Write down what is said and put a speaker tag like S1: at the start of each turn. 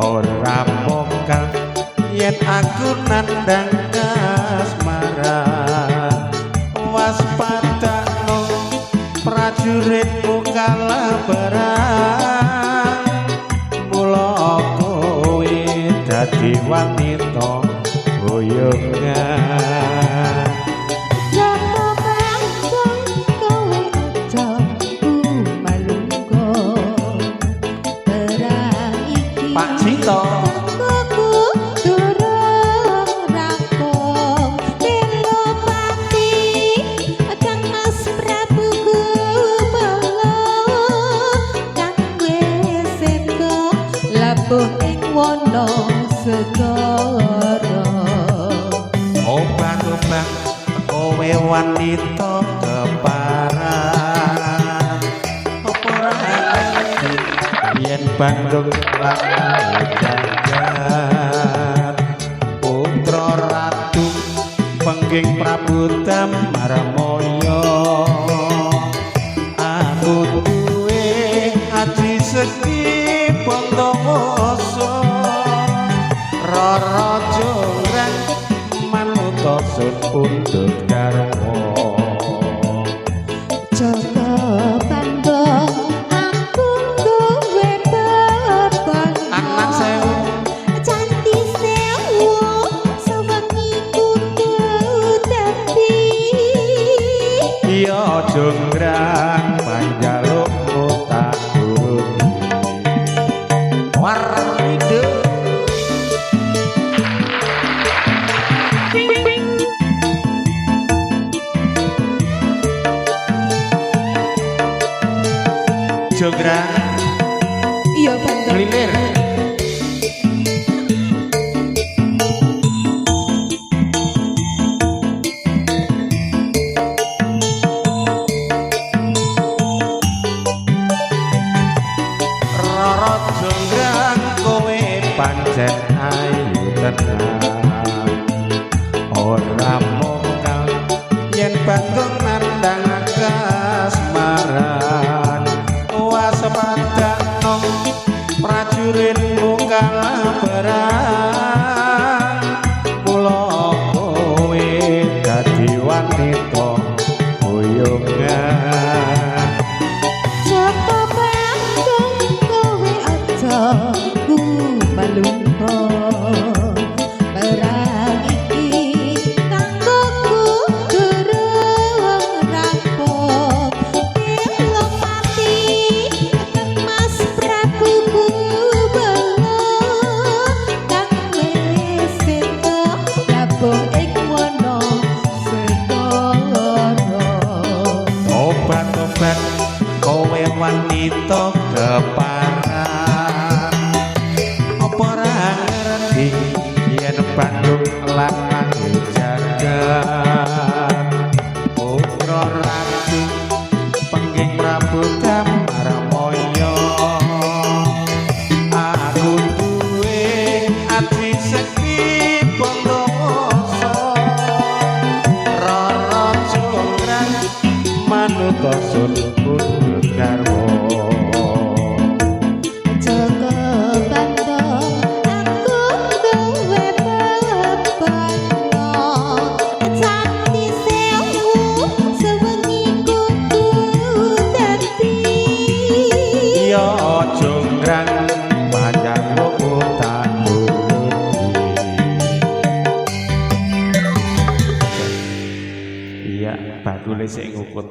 S1: Ora mokal yen aku nandang kasmaran. Waspadakno prajuritmu kalah perang. Mula kowe dadi wanita boyongan.
S2: Joko Bandung kowe aja kumalunggo. Perang iki
S1: Pak Cito.
S2: kanggoku durung rampung. Bela pati Kang Mas Prabu Gubala kang wis seda labuh ing wana segara.
S1: Obat-obat kowe wanita keparat. Apa ora ngerti yen Bandung lan jagat. Putra Ratu Pengging Prabu Damarmaya. Aku duwe aji sekti Bondowoso. Rara Jonggrang manuta sun pundhut garwa.
S2: Joko Bandung aku duwe bebana.
S1: Anak sewu.
S2: Canti sewu sewengi kudu dadi.
S1: Iya Jonggrang panjalukmu tak turuti. Waride. Jonggrang.
S2: Iya Bandung.
S1: Glilir. Rara Jonggrang kowe pancen ayu tenan. Ora mokal yen Bandung nandang kasmaran. Waspadakno prajuritmu kalah perang. Mula kowe dadi wanita boyongan.
S2: Joko Bandung kowe aja kumalungko. Perang iki kanggoku durung rampung. Bela pati Kang Mas Prabu Gubala kang wis seda labuh ing wana segara.
S1: Obat-obat kowe wanita keparat. Apa ora ngerti yen Bandung lanang jagat. Putra Ratu Pengging Prabu Damarmaya. Aku duwe aji sekti Bondowoso. Rara Jonggrang manuta sun pundhut garwa.
S2: Joko Bandung aku duwe bebana. Canti sewu sewengi kudu dadi.
S1: Iya Jonggrang panjalukmu tak turuti. Iya, bakule sik ngukut.